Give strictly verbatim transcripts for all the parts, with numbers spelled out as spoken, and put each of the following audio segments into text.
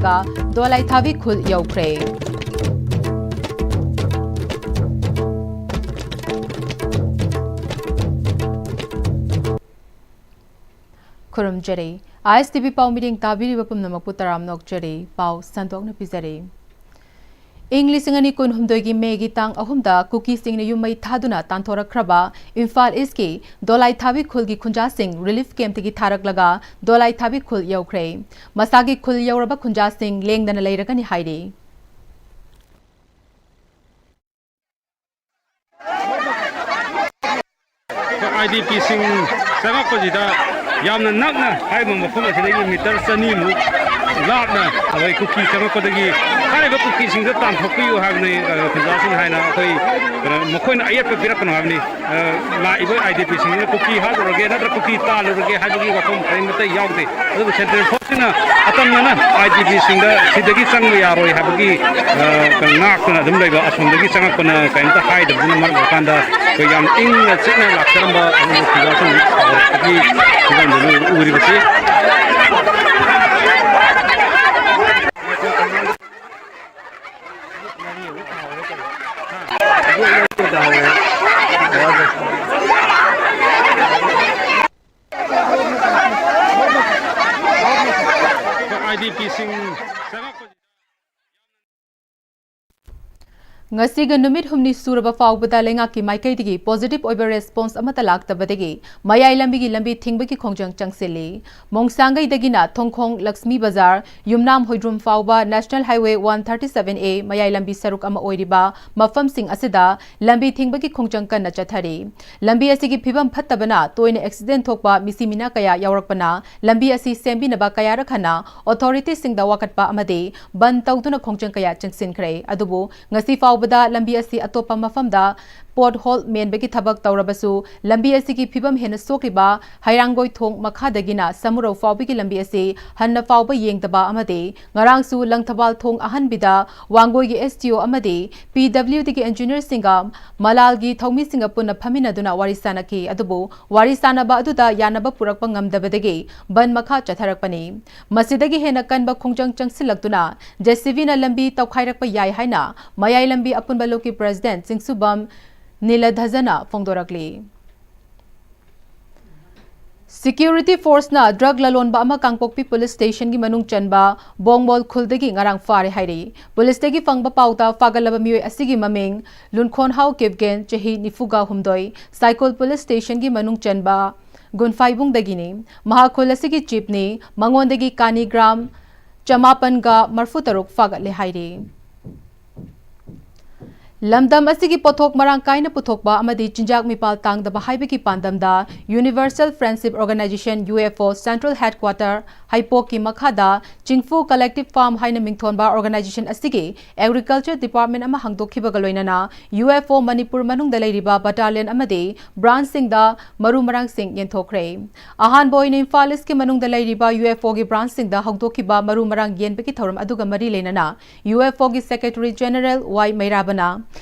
ꯊꯥꯔꯛꯂꯒ ꯗꯣꯂꯥꯏꯊꯥꯕꯤ ꯈꯨꯜ ꯌꯧꯈ꯭ꯔꯦ꯫ ꯈꯨꯔꯨꯝꯖꯔꯤ꯫ ꯑꯥꯏ S T V ꯄꯥꯎ ꯃꯤꯠꯌꯦꯡ ꯇꯥꯕꯤꯔꯤꯕ ꯄꯨꯝꯅꯃꯛꯄꯨ ꯇꯔꯥꯝꯅ ꯑꯣꯛꯆꯔꯤ꯫ ꯄꯥꯎ ꯁꯟꯗꯣꯛꯅ ꯄꯤꯖꯔꯤ꯫ ꯏꯪ ꯂꯤꯁꯤꯡ ꯑꯅꯤ ꯀꯨꯟꯍꯨꯝꯗꯣꯏꯒꯤ ꯃꯦꯒꯤ ꯇꯥꯡ ꯑꯍꯨꯝꯗ ꯀꯨꯀꯤꯁꯤꯡꯅ ꯌꯨꯝ ꯃꯩ ꯊꯥꯗꯨꯅ ꯇꯥꯟꯊꯣꯔꯛꯈ꯭ꯔꯕ ꯏꯝꯐꯥꯜ ꯏꯁꯀꯤ ꯗꯣꯂꯥꯏꯊꯥꯕꯤ ꯈꯨꯜꯒꯤ ꯈꯨꯟꯖꯥꯁꯤꯡ ꯔꯤꯂꯤꯐ ꯀꯦꯝꯞꯇꯒꯤ ꯊꯥꯔꯛꯂꯒ ꯗꯣꯂꯥꯏꯊꯥꯕꯤ ꯈꯨꯜ ꯌꯧꯈ꯭ꯔꯦ꯫ ꯃꯁꯥꯒꯤ ꯈꯨꯜ ꯌꯧꯔꯕ ꯈꯨꯟꯖꯥꯁꯤꯡ ꯂꯦꯡꯗꯅ ꯂꯩꯔꯒꯅꯤ ꯍꯥꯏꯔꯤ꯫ ꯑꯥꯏ ꯗꯤ ꯄꯤꯁꯤꯡ ꯆꯪꯉꯛꯄꯁꯤꯗ ꯌꯥꯝꯅ ꯅꯛꯅ ꯍꯥꯏꯔꯤꯕ ꯃꯐꯝ ꯑꯁꯤꯗꯒꯤ ꯃꯤꯇꯔ ꯆꯅꯤꯃꯨꯛ ꯂꯥꯞꯅ ꯑꯩꯈꯣꯏ ꯀꯨꯀꯤ ꯆꯪꯉꯛꯄꯗꯒꯤ ꯍꯥꯏꯔꯤꯕ ꯀꯨꯀꯤꯁꯤꯡꯗꯣ ꯇꯥꯟꯊꯣꯛꯄꯤꯌꯨ ꯍꯥꯏꯕꯅꯤ, ꯑ, ꯈꯨꯟꯖꯥꯁꯤꯡ ꯍꯥꯏꯅ ꯑꯩꯈꯣꯏ, ꯑ, ꯃꯈꯣꯏꯅ ꯑꯌꯦꯠꯄ ꯄꯤꯔꯛꯀꯅꯨ ꯍꯥꯏꯕꯅꯤ꯫ ꯑ, ꯂꯥꯛꯏꯕ ꯑꯥꯏ ꯗꯤ ꯄꯤꯁꯤꯡꯗꯨꯅ ꯀꯨꯀꯤ ꯍꯥꯠꯂꯨꯔꯒꯦ ꯅꯠꯇ꯭ꯔꯒ ꯀꯨꯀꯤ ꯇꯥꯜꯂꯨꯔꯒꯦ ꯍꯥꯏꯕꯒꯤ ꯋꯥꯐꯝ ꯀꯔꯤꯃꯠꯇ ꯌꯥꯎꯗꯦ꯫ ꯑꯗꯨꯕꯨ ꯁꯦꯟꯇ꯭ꯔꯦꯜ ꯐꯣꯔꯁꯁꯤꯅ ꯑꯇꯝꯅꯅ ꯑꯥꯏ ꯗꯤ ꯄꯤꯁꯤꯡꯗ ꯁꯤꯗꯒꯤ ꯆꯪꯕ ꯌꯥꯔꯣꯏ ꯍꯥꯏꯕꯒꯤ, ꯑ, ꯉꯥꯛꯇꯨꯅ ꯑꯗꯨꯝ ꯂꯩꯕ, ꯑꯁꯣꯝꯗꯒꯤ ꯆꯪꯉꯛꯄꯅ ꯀꯔꯤꯝꯇ ꯍꯥꯏꯗꯕꯗꯨꯅ ꯃꯔꯝ ꯑꯣꯏꯔꯀꯥꯟꯗ ꯑꯩꯈꯣꯏ ꯌꯥꯝ ꯏꯪꯅ ꯆꯤꯛꯅ ꯂꯥꯛꯆꯔꯝꯕ ꯑꯗꯨꯒꯨꯝꯕ ꯈꯨꯟꯖꯥꯁꯤꯡ ꯁꯥꯎꯔꯛꯄꯒꯤ ꯐꯤꯕꯝꯗꯨꯅꯤ ꯎꯔꯤꯕꯁꯤ꯫ ꯑꯥꯏ ꯗꯤ ꯄꯤꯁꯤꯡ ꯆꯪꯉꯛꯄ ꯉꯁꯤꯒ ꯅꯨꯃꯤꯠ ꯍꯨꯝꯅꯤ ꯁꯨꯔꯕ ꯐꯥꯎꯕꯗ ꯂꯩꯉꯥꯛꯀꯤ ꯃꯥꯏꯀꯩꯗꯒꯤ ꯄꯣꯖꯤꯇꯤꯚ ꯑꯣꯏꯕ ꯔꯦꯁꯄꯣꯟꯁ ꯑꯃꯠꯇ ꯂꯥꯛꯇꯕꯗꯒꯤ ꯃꯌꯥꯏ ꯂꯝꯕꯤꯒꯤ ꯂꯝꯕꯤ ꯊꯤꯡꯕꯒꯤ ꯈꯣꯡꯖꯪ ꯆꯪꯁꯤꯜꯂꯤ꯫ ꯃꯣꯡꯁꯥꯡꯒꯩꯗꯒꯤꯅ ꯊꯣꯡꯈꯣꯡ ꯂꯛꯁꯃꯤ ꯕꯖꯥꯔ, ꯌꯨꯝꯅꯥꯝ ꯍꯨꯏꯗ꯭ꯔꯨꯝ ꯐꯥꯎꯕ national highway one thirty seven A ꯃꯌꯥꯏ ꯂꯝꯕꯤ ꯁꯔꯨꯛ ꯑꯃ ꯑꯣꯏꯔꯤꯕ ꯃꯐꯝꯁꯤꯡ ꯑꯁꯤꯗ ꯂꯝꯕꯤ ꯊꯤꯡꯕꯒꯤ ꯈꯣꯡꯖꯪ ꯀꯟꯅ ꯆꯠꯊꯔꯤ꯫ ꯂꯝꯕꯤ ꯑꯁꯤꯒꯤ ꯐꯤꯕꯝ ꯐꯠꯇꯕꯅ ꯇꯣꯏꯅ ꯑꯦꯛꯁꯤꯗꯦꯟ ꯊꯣꯛꯄ, ꯃꯤꯁꯤ ꯃꯤꯅꯥ ꯀꯌꯥ ꯌꯥꯎꯔꯛꯄꯅ ꯂꯝꯕꯤ ꯑꯁꯤ ꯁꯦꯝꯕꯤꯅꯕ ꯀꯌꯥꯔꯛ ꯍꯟꯅ ꯑꯣꯊꯣꯔꯤꯇꯤꯁꯤꯡꯗ ꯋꯥꯀꯠꯄ ꯑꯃꯗꯤ ꯕꯟ ꯇꯧꯗꯨꯅ ꯈꯣꯡꯖꯪ ꯀꯌꯥ ꯆꯪꯁꯤꯟꯈ꯭ꯔꯦ꯫ ꯑꯗꯨꯕꯨ ꯉꯁꯤ ꯐꯥꯎꯕꯗ ꯂꯝꯕꯤ ꯑꯁꯤ ꯑꯇꯣꯞꯄ ꯃꯐꯝꯗ ꯄꯣꯠ ꯍꯣꯜ ꯃꯦꯟꯕꯒꯤ ꯊꯕꯛ ꯇꯧꯔꯕꯁꯨ, ꯂꯝꯕꯤ ꯑꯁꯤꯒꯤ ꯐꯤꯕꯝ ꯍꯦꯟꯅ ꯁꯣꯛꯂꯤꯕ ꯍꯩꯔꯥꯡꯒꯣꯏ ꯊꯣꯡ ꯃꯈꯥꯗꯒꯤꯅ ꯁꯃꯨꯔꯧ ꯐꯥꯎꯕꯒꯤ ꯂꯝꯕꯤ ꯑꯁꯤ ꯍꯟꯅ ꯐꯥꯎꯕ ꯌꯦꯡꯗꯕ ꯑꯃꯗꯤ ꯉꯔꯥꯡꯁꯨ ꯂꯪꯊꯕꯥꯜ ꯊꯣꯡ ꯑꯍꯟꯕꯤꯗ ꯋꯥꯡꯒꯣꯏꯒꯤ S D O ꯑꯃꯗꯤ P W Dꯒꯤ engineerꯁꯤꯡꯒ ꯃꯂꯥꯜꯒꯤ ꯊꯧꯃꯤꯁꯤꯡꯒ ꯄꯨꯟꯅ ꯐꯝꯃꯤꯟꯅꯗꯨꯅ ꯋꯥꯔꯤ ꯁꯥꯅꯈꯤ꯫ ꯑꯗꯨꯕꯨ ꯋꯥꯔꯤ ꯁꯥꯅꯕ ꯑꯗꯨꯗ ꯌꯥꯅꯕ ꯄꯨꯔꯛꯄ ꯉꯝꯗꯕꯗꯒꯤ ꯕꯟ ꯃꯈꯥ ꯆꯠꯊꯔꯛꯄꯅꯤ꯫ ꯃꯁꯤꯗꯒꯤ ꯍꯦꯟꯅ ꯀꯟꯕ ꯈꯣꯡꯖꯪ ꯆꯪꯁꯤꯜꯂꯛꯇꯨꯅ J C Bꯅ ꯂꯝꯕꯤ ꯇꯧꯈꯥꯏꯔꯛꯄ ꯌꯥꯏ ꯍꯥꯏꯅ ꯃꯌꯥꯏ ꯂꯝꯕꯤ ꯑꯄꯨꯟꯕ ꯂꯨꯞꯀꯤ president ꯆꯤꯡꯁꯨꯕꯝ ꯅꯤꯂꯙꯖꯅ ꯐꯣꯡꯗꯣꯔꯛꯂꯤ꯫ Security forceꯅ drug ꯂꯂꯣꯟꯕ ꯑꯃ ꯀꯥꯡꯄꯣꯛꯄꯤ police stationꯒꯤ ꯃꯅꯨꯡ ꯆꯟꯕ ꯕꯣꯡꯕꯣꯜ ꯈꯨꯜꯗꯒꯤ ꯉꯔꯥꯡ ꯐꯥꯔꯦ ꯍꯥꯏꯔꯤ꯫ Policeꯇꯒꯤ ꯐꯪꯕ ꯄꯥꯎꯗ ꯐꯥꯒꯠꯂꯕ ꯃꯤꯑꯣꯏ ꯑꯁꯤꯒꯤ ꯃꯃꯤꯡ ꯂꯨꯟꯈꯣꯟꯍꯥꯎ ꯀꯤꯞꯒꯦꯟ, ꯆꯍꯤ ꯅꯤꯐꯨꯒ ꯍꯨꯝꯗꯣꯏ, ꯁꯥꯏꯀꯣꯜ police stationꯒꯤ ꯃꯅꯨꯡ ꯆꯟꯕ ꯒꯨꯟꯐꯥꯏꯕꯨꯡꯗꯒꯤꯅꯤ꯫ ꯃꯍꯥꯛ ꯈꯨꯜ ꯑꯁꯤꯒꯤ chiefꯅꯤ꯫ ꯃꯉꯣꯟꯗꯒꯤ ꯀꯥꯅꯤ gram ꯆꯃꯥꯄꯟꯒ ꯃꯔꯐꯨ ꯇꯔꯨꯛ ꯐꯥꯒꯠꯂꯦ ꯍꯥꯏꯔꯤ꯫ ꯂꯝꯗꯝ ꯑꯁꯤꯒꯤ ꯄꯣꯠꯊꯣꯛ ꯃꯔꯥꯡ ꯀꯥꯏꯅ ꯄꯨꯊꯣꯛꯄ ꯑꯃꯗꯤ ꯆꯤꯟꯖꯥꯛ ꯃꯤꯄꯥꯜ ꯇꯥꯡꯗꯕ ꯍꯥꯏꯕꯒꯤ ꯄꯥꯟꯗꯝꯗ Universal Friendship Organization, U F O, Central Headquarter ꯍꯩꯄꯣꯛꯀꯤ ꯃꯈꯥꯗ ꯆꯤꯡꯐꯨ Collective Farm ꯍꯥꯏꯅ ꯃꯤꯡꯊꯣꯟꯕ organization ꯑꯁꯤꯒꯤ Agriculture Department ꯑꯃ ꯍꯥꯡꯗꯣꯛꯈꯤꯕꯒ ꯂꯣꯏꯅꯅ U F O ꯃꯅꯤꯄꯨꯔ ꯃꯅꯨꯡꯗ ꯂꯩꯔꯤꯕ battalion ꯑꯃꯗꯤ branchꯁꯤꯡꯗ ꯃꯔꯨ ꯃꯔꯥꯡꯁꯤꯡ ꯌꯦꯟꯊꯣꯛꯈ꯭ꯔꯦ꯫ ꯑꯍꯥꯟꯕ ꯑꯣꯏꯅ ꯏꯝꯐꯥꯜ ꯏꯁꯀꯤ ꯃꯅꯨꯡꯗ ꯂꯩꯔꯤꯕ U F Oꯒꯤ branchꯁꯤꯡꯗ ꯍꯧꯗꯣꯛꯈꯤꯕ ꯃꯔꯨ ꯃꯔꯥꯡ ꯌꯦꯟꯕꯒꯤ ꯊꯧꯔꯝ ꯑꯗꯨꯒ ꯃꯔꯤ ꯂꯩꯅꯅ U F Oꯒꯤ Secretary General ꯋꯥꯏ ꯃꯩꯔꯥꯕꯅ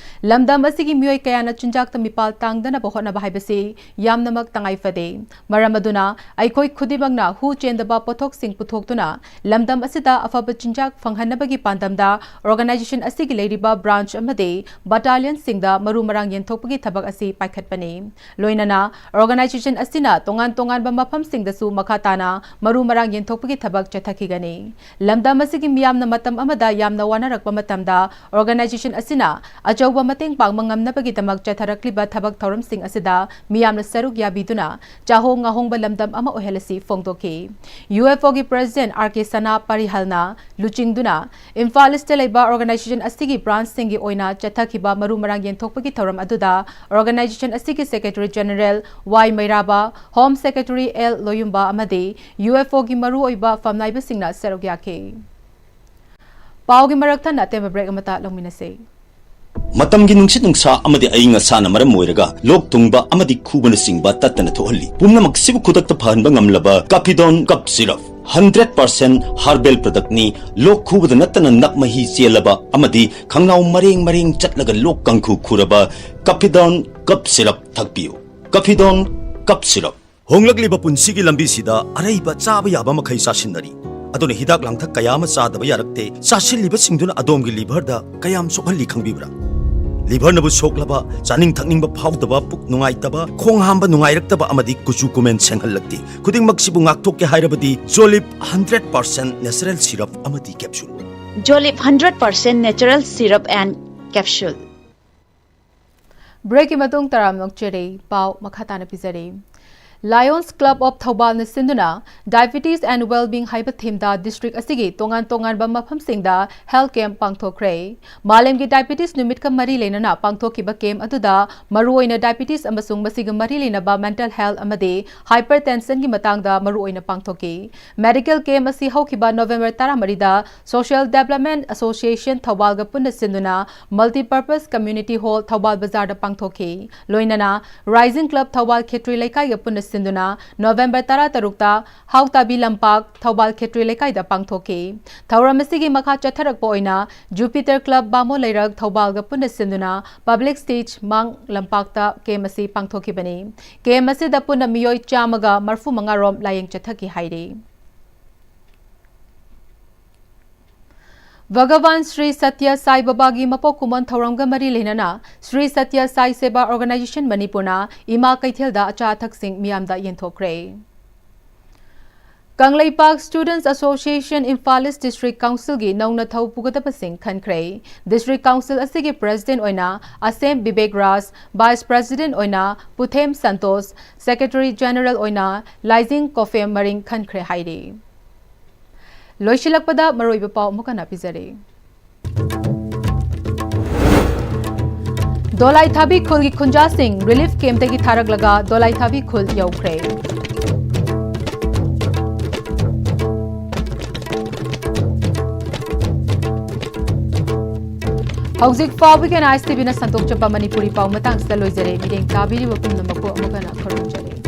ꯂꯝꯗꯝ ꯑꯁꯤꯒꯤ ꯃꯤꯑꯣꯏ ꯀꯌꯥꯅ ꯆꯤꯟꯖꯥꯛꯇ ꯃꯤꯄꯥꯜ ꯇꯥꯡꯗꯅꯕ ꯍꯣꯠꯅꯕ ꯍꯥꯏꯕꯁꯤ ꯌꯥꯝꯅꯃꯛ ꯇꯉꯥꯏ ꯐꯗꯦ꯫ ꯃꯔꯝ ꯑꯗꯨꯅ ꯑꯩꯈꯣꯏ ꯈꯨꯗꯤꯡꯃꯛꯅ ꯍꯨ ꯆꯦꯟꯗꯕ ꯄꯣꯠꯊꯣꯛꯁꯤꯡ ꯄꯨꯊꯣꯛꯇꯨꯅ ꯂꯝꯗꯝ ꯑꯁꯤꯗ ꯑꯐꯕ ꯆꯤꯟꯖꯥꯛ ꯐꯪꯍꯟꯅꯕꯒꯤ ꯄꯥꯟꯗꯝꯗ organization ꯑꯁꯤꯒꯤ ꯂꯩꯔꯤꯕ branch ꯑꯃꯗꯤ battalionꯁꯤꯡꯗ ꯃꯔꯨ ꯃꯔꯥꯡ ꯌꯦꯟꯊꯣꯛꯄꯒꯤ ꯊꯕꯛ ꯑꯁꯤ ꯄꯥꯏꯈꯠꯄꯅꯤ꯫ ꯂꯣꯏꯅꯅ organization ꯑꯁꯤꯅ ꯇꯣꯉꯥꯟ ꯇꯣꯉꯥꯟꯕ ꯃꯐꯝꯁꯤꯡꯗꯁꯨ ꯃꯈꯥ ꯇꯥꯅ ꯃꯔꯨ ꯃꯔꯥꯡ ꯌꯦꯟꯊꯣꯛꯄꯒꯤ ꯊꯕꯛ ꯆꯠꯊꯈꯤꯒꯅꯤ꯫ ꯂꯝꯗꯝ ꯑꯁꯤꯒꯤ ꯃꯤꯌꯥꯝꯅ ꯃꯇꯝ ꯑꯃꯗ ꯌꯥꯝꯅ ꯋꯥꯅꯔꯛꯄ ꯃꯇꯝꯗ organization ꯑꯁꯤꯅ ꯑꯆꯧꯕ ꯃꯇꯦꯡ ꯄꯥꯡꯕ ꯉꯝꯅꯕꯒꯤꯗꯃꯛ ꯆꯠꯊꯔꯛꯂꯤꯕ ꯊꯕꯛ ꯊꯧꯔꯝꯁꯤꯡ ꯑꯁꯤꯗ ꯃꯤꯌꯥꯝꯅ ꯁꯔꯨꯛ ꯌꯥꯕꯤꯗꯨꯅ ꯆꯥꯍꯣꯡ ꯉꯥꯍꯣꯡꯕ ꯂꯝꯗꯝ ꯑꯃ ꯑꯣꯏꯍꯜꯂꯁꯤ ꯐꯣꯡꯗꯣꯛꯈꯤ꯫ U F Oꯒꯤ president R K ꯁꯅꯥ ꯄꯔꯤꯍꯜꯅ ꯂꯨꯆꯤꯡꯗꯨꯅ ꯏꯝꯐꯥꯜ ꯏꯁꯇ ꯂꯩꯕ organization ꯑꯁꯤꯒꯤ branchꯁꯤꯡꯒꯤ ꯑꯣꯏꯅ ꯆꯠꯊꯈꯤꯕ ꯃꯔꯨ ꯃꯔꯥꯡ ꯌꯦꯟꯊꯣꯛꯄꯒꯤ ꯊꯧꯔꯝ ꯑꯗꯨꯗ organization ꯑꯁꯤꯒꯤ Secretary General ꯋꯥꯏ ꯃꯩꯔꯥꯕ, Home Secretary ꯑꯦꯜ ꯂꯣꯌꯨꯝꯕ ꯑꯃꯗꯤ U F Oꯒꯤ ꯃꯔꯨꯑꯣꯏꯕ ꯐꯝꯅꯥꯏꯕꯁꯤꯡꯅ ꯁꯔꯨꯛ ꯌꯥꯈꯤ꯫ ꯄꯥꯎꯒꯤ ꯃꯔꯛ ꯊꯠꯅ ꯑꯇꯦꯟꯕ break ꯑꯃꯇ ꯂꯧꯃꯤꯟꯅꯁꯤ꯫ ꯃꯇꯝꯒꯤ ꯅꯨꯡꯁꯤꯠ ꯅꯨꯡꯁꯥ ꯑꯃꯗꯤ ꯑꯏꯪ ꯑꯁꯥꯅ ꯃꯔꯝ ꯑꯣꯏꯔꯒ ꯂꯣꯛ ꯊꯨꯡꯕ ꯑꯃꯗꯤ ꯈꯨꯕꯅꯆꯤꯡꯕ ꯇꯠꯇꯅ ꯊꯣꯛꯍꯜꯂꯤ꯫ ꯄꯨꯝꯅꯃꯛꯁꯤꯕꯨ ꯈꯨꯗꯛꯇ ꯐꯍꯟꯕ ꯉꯝꯂꯕ ꯀꯥꯐꯤꯗꯣꯟ ꯀꯞ ꯁꯤꯔꯞ, ꯍꯟꯗ꯭ꯔꯦꯠ ꯄꯥꯔꯁꯦꯟ ꯍꯥꯔꯕꯦꯜ ꯄ꯭ꯔꯗꯛꯅꯤ꯫ ꯂꯣꯛ ꯈꯨꯕꯗ ꯅꯠꯇꯅ ꯅꯞ ꯃꯍꯤ ꯆꯦꯜꯂꯕ ꯑꯃꯗꯤ ꯈꯪꯅꯥꯎ ꯃꯔꯦꯡ ꯃꯔꯦꯡ ꯆꯠꯂꯒ ꯂꯣꯛ ꯀꯥꯡꯈꯨ ꯈꯨꯔꯕ ꯀꯥꯐꯤꯗꯣꯟ ꯀꯞ ꯁꯤꯔꯞ ꯊꯛꯄꯤꯌꯨ꯫ ꯀꯥꯐꯤꯗꯣꯟ ꯀꯞ ꯁꯤꯔꯞ꯫ ꯍꯣꯡꯂꯛꯂꯤꯕ ꯄꯨꯟꯁꯤꯒꯤ ꯂꯝꯕꯤꯁꯤꯗ ꯑꯔꯩꯕ ꯆꯥꯕ ꯌꯥꯕ ꯃꯈꯩ ꯆꯥꯁꯤꯟꯅꯔꯤ꯫ ꯑꯗꯨꯅ ꯍꯤꯗꯥꯛ ꯂꯥꯡꯊꯛ ꯀꯌꯥ ꯑꯃ ꯆꯥꯗꯕ ꯌꯥꯔꯛꯇꯦ꯫ ꯆꯥꯁꯤꯜꯂꯤꯕꯁꯤꯡꯗꯨꯅ ꯑꯗꯣꯝꯒꯤ ꯂꯤꯚꯔꯗ ꯀꯌꯥꯝ ꯁꯣꯛꯍꯜꯂꯤ ꯈꯪꯕꯤꯕ꯭ꯔꯥ? ꯂꯤꯚꯔꯅꯕꯨ ꯁꯣꯛꯂꯕ, ꯆꯥꯅꯤꯡ ꯊꯛꯅꯤꯡꯕ ꯐꯥꯎꯗꯕ, ꯄꯨꯛ ꯅꯨꯡꯉꯥꯏꯇꯕ, ꯈꯣꯡ ꯍꯥꯝꯕ ꯅꯨꯡꯉꯥꯏꯔꯛꯇꯕ ꯑꯃꯗꯤ ꯀꯨꯆꯨ ꯀꯨꯃꯦꯟ ꯁꯦꯡꯍꯜꯂꯛꯇꯦ꯫ ꯈꯨꯗꯤꯡꯃꯛꯁꯤꯕꯨ ꯉꯥꯛꯊꯣꯛꯀꯦ ꯍꯥꯏꯔꯕꯗꯤ ꯖꯣꯂꯤꯞ ꯍꯟꯗ꯭ꯔꯦꯠ ꯄꯥꯔꯁꯦꯟ ꯅꯦꯆꯔꯦꯜ ꯁꯤꯔꯞ ꯑꯃꯗꯤ capsule. Jolip hundred percent natural syrup and capsule. ꯕ꯭ꯔꯦꯛꯀꯤ ꯃꯇꯨꯡ ꯇꯔꯥꯝꯅ ꯑꯣꯛꯆꯔꯤ꯫ ꯄꯥꯎ ꯃꯈꯥ ꯇꯥꯅ ꯄꯤꯖꯔꯤ꯫ Lions Club of ꯊꯧꯕꯥꯜꯅ ꯁꯤꯟꯗꯨꯅ Diabetes and Wellbeing ꯍꯥꯏꯕ ꯊꯤꯝꯗ ꯗꯤꯁꯇ꯭ꯔꯤꯛ ꯑꯁꯤꯒꯤ ꯇꯣꯉꯥꯟ ꯇꯣꯉꯥꯟꯕ ꯃꯐꯝꯁꯤꯡꯗ ꯍꯦꯜꯊ ꯀꯦꯝꯞ ꯄꯥꯡꯊꯣꯛꯈ꯭ꯔꯦ꯫ ꯃꯥꯂꯦꯝꯒꯤ ꯗꯥꯏꯕꯤꯇꯤꯁ ꯅꯨꯃꯤꯠꯀ ꯃꯔꯤ ꯂꯩꯅꯅ ꯄꯥꯡꯊꯣꯛꯈꯤꯕ ꯀꯦꯝꯞ ꯑꯗꯨꯗ ꯃꯔꯨꯑꯣꯏꯅ ꯗꯥꯏꯕꯤꯇꯤꯁ ꯑꯃꯁꯨꯡ ꯃꯁꯤꯒ ꯃꯔꯤ ꯂꯩꯅꯕ ꯃꯦꯟꯇꯦꯜ ꯍꯦꯜꯊ ꯑꯃꯗꯤ ꯍꯥꯏꯄꯔꯇꯦꯟꯁꯟꯒꯤ ꯃꯇꯥꯡꯗ ꯃꯔꯨꯑꯣꯏꯅ ꯄꯥꯡꯊꯣꯛꯈꯤ꯫ ꯃꯦꯗꯤꯀꯦꯜ ꯀꯦꯝꯞ ꯑꯁꯤ ꯍꯧꯈꯤꯕ ꯅꯣꯕꯦꯝꯕꯔ ꯇꯔꯥꯃꯔꯤꯗ Social Development Association ꯊꯧꯕꯥꯜꯒ ꯄꯨꯟꯅ ꯁꯤꯟꯗꯨꯅ Multipurpose Community Hall ꯊꯧꯕꯥꯜ ꯕꯖꯥꯔꯗ ꯄꯥꯡꯊꯣꯛꯈꯤ꯫ ꯂꯣꯏꯅꯅ Rising Club ꯊꯧꯕꯥꯜ ꯈꯦꯇ꯭ꯔꯤ ꯂꯩꯀꯥꯏꯒ ꯄꯨꯟꯅ ꯁꯤꯟꯗꯨꯅ ꯅꯣꯕꯦꯝꯕꯔ ꯇꯔꯥꯇꯔꯨꯛꯇ ꯍꯥꯎꯇꯥꯕꯤ ꯂꯝꯄꯥꯛ ꯊꯧꯕꯥꯜ ꯈꯦꯇ꯭ꯔꯤ ꯂꯩꯀꯥꯏꯗ ꯄꯥꯡꯊꯣꯛꯈꯤ꯫ ꯊꯧꯔꯝ ꯑꯁꯤꯒꯤ ꯃꯈꯥ ꯆꯠꯊꯔꯛꯄ ꯑꯣꯏꯅ Jupiter Club ꯕꯥꯃꯣꯟ ꯂꯩꯔꯛ ꯊꯧꯕꯥꯜꯒ ꯄꯨꯟꯅ ꯁꯤꯟꯗꯨꯅ ꯄꯕ꯭ꯂꯤꯛ ꯁ꯭ꯇꯦꯖ ꯃꯥꯡ ꯂꯝꯄꯥꯛꯇ ꯀꯦꯝꯞ ꯑꯁꯤ ꯄꯥꯡꯊꯣꯛꯈꯤꯕꯅꯤ꯫ ꯀꯦꯝꯞ ꯑꯁꯤꯗ ꯄꯨꯟꯅ ꯃꯤꯑꯣꯏ ꯆꯥꯝꯃꯒ ꯃꯔꯐꯨ ꯃꯉꯥ ꯔꯣꯝ ꯂꯥꯌꯦꯡ ꯆꯠꯊꯈꯤ ꯍꯥꯏꯔꯤ꯫ ꯚꯒꯋꯥꯟ ꯁ꯭ꯔꯤ ꯁꯇ꯭ꯌ ꯁꯥꯏ ꯕꯕꯥꯒꯤ ꯃꯄꯣꯛ ꯀꯨꯝꯑꯣꯟ ꯊꯧꯔꯝꯒ ꯃꯔꯤ ꯂꯩꯅꯅ ꯁ꯭ꯔꯤ ꯁꯇ꯭ꯌ ꯁꯥꯏ ꯁꯦꯕꯥ ꯑꯣꯔꯒꯅꯥꯏꯖꯦꯁꯟ ꯃꯅꯤꯄꯨꯔꯅ ꯏꯃꯥ ꯀꯩꯊꯦꯜꯗ ꯑꯆꯥ ꯑꯊꯛꯁꯤꯡ ꯃꯤꯌꯥꯝꯗ ꯌꯦꯟꯊꯣꯛꯈ꯭ꯔꯦ꯫ Kangleipak Students Association Imphal East District Councilꯒꯤ ꯅꯧꯅ ꯊꯧ ꯄꯨꯒꯗꯕꯁꯤꯡ ꯈꯟꯈ꯭ꯔꯦ꯫ District Council ꯑꯁꯤꯒꯤ President ꯑꯣꯏꯅ ꯑꯁꯦꯝ ꯕꯤꯕꯦꯛ ꯔꯥꯖ, Vice President ꯑꯣꯏꯅ ꯄꯨꯊꯦꯝ ꯁꯟꯇꯣꯁ, Secretary General ꯑꯣꯏꯅ ꯂꯥꯏꯖꯤꯡ ꯀꯣꯐꯦꯝ ꯃꯔꯤꯡ ꯈꯟꯈ꯭ꯔꯦ ꯍꯥꯏꯔꯤ꯫ ꯂꯣꯏꯁꯤꯜꯂꯛꯄꯗ ꯃꯔꯨꯑꯣꯏꯕ ꯄꯥꯎ ꯑꯃꯨꯛ ꯍꯟꯅ ꯄꯤꯖꯔꯤ꯫ ꯗꯣꯂꯥꯏꯊꯥꯕꯤ ꯈꯨꯜꯒꯤ ꯈꯨꯟꯖꯥꯁꯤꯡ ꯔꯤꯂꯤꯐ ꯀꯦꯝꯞꯇꯒꯤ ꯊꯥꯔꯛꯂꯒ ꯗꯣꯂꯥꯏꯊꯥꯕꯤ ꯈꯨꯜ ꯌꯧꯈ꯭ꯔꯦ꯫ ꯍꯧꯖꯤꯛ ꯐꯥꯎꯕꯒꯤ ꯑꯦꯟ ꯑꯥꯏ ꯑꯦꯁ ꯇꯤ ꯚꯤꯅ ꯁꯟꯗꯣꯛꯆꯕ ꯃꯅꯤꯄꯨꯔꯤ ꯄꯥꯎ ꯃꯇꯥꯡꯁꯤꯗ ꯂꯣꯏꯖꯔꯦ꯫ ꯃꯤꯠꯌꯦꯡ ꯇꯥꯕꯤꯔꯤꯕ ꯄꯨꯝꯅꯃꯛꯄꯨ ꯑꯃꯨꯛ ꯍꯟꯅ ꯈꯨꯔꯨꯝꯖꯔꯤ꯫